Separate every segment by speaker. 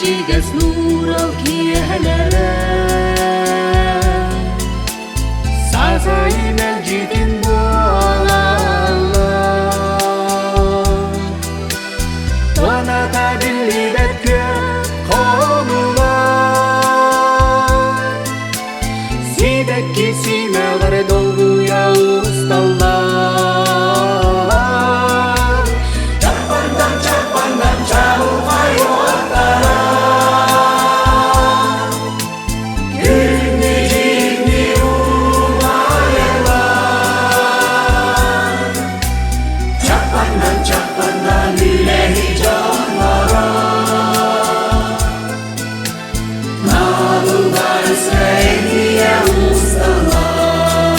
Speaker 1: Кэрчигэс нуурал киэһэлэрэ Саас айы мэлдьитин буолаллар. Туоната биллибэт күөх хонуулар, Сибэкки симэҕэр долгуйа усталлар. Чаппандан, чаппандан чаҕылхай уоттара, Күрүҥнүү-дьиҥнии умайаллар. Чаппандан, чаппандан үлэһит дьонноро, Наалылар сэниэ усталлар.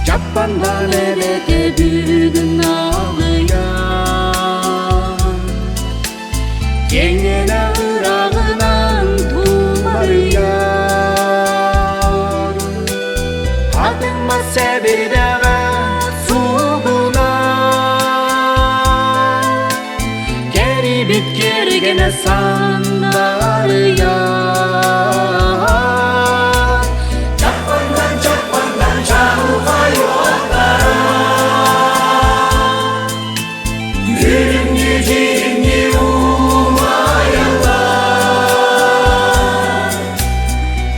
Speaker 1: Чаппандан эбэтэ бүгүн аҕыйах, Киэҥнэнэ ырааҕынан тумарыйар. Хатыҥ мас сэбирдэҕэ суугунар, Кэрибит кэргэнэ сандарыйар. Чаппандан, чаппандан чаҕылхай уоттара, Күрүҥнүү-дьириҥнии умайаллар.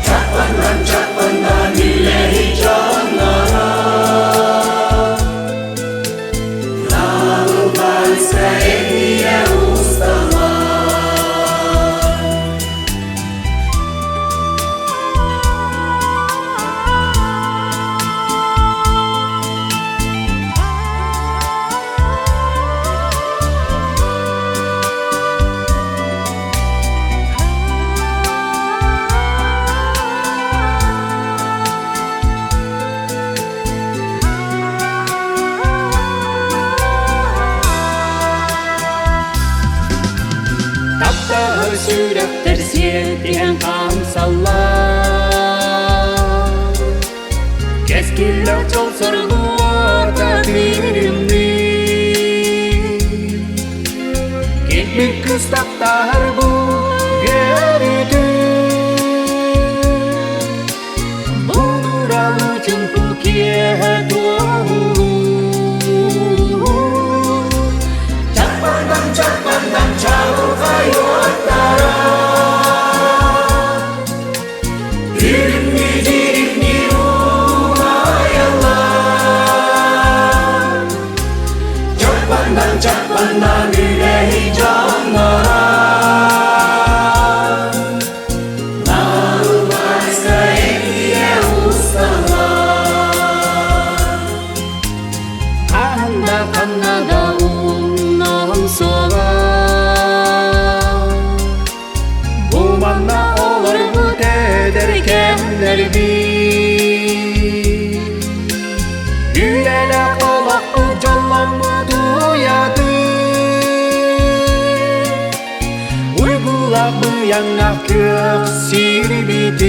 Speaker 1: Чаппандан, чаппандан үлэһит дьонноро, Наалылбайска эмиэ усталлар. Таптаһар сүрэхтэр сиэтиһэн хаамсаллар, Кэскиллээх дьол соргуота тыырымныы. Кэлбит кыыс таптаһар бу үөрүүтүн, Бу чуҥку киэһэ туоһулуур. Чаппандан, чаппандан чаҕылхай уоттара, Күрүҥнүү-дьириҥнии умайаллар. Чаппандан, чаппандан үлэһит дьонноро, Наалыбайска эмиэ усталлар. Хаһан да ханна да умнаһым суоҕа, Бу манна олорбут эдэр кэмнэрбит, Үйэлээх олохпут дьолломмут уйатын, Уйгулаах быйаҥнаах күөх сирбитин.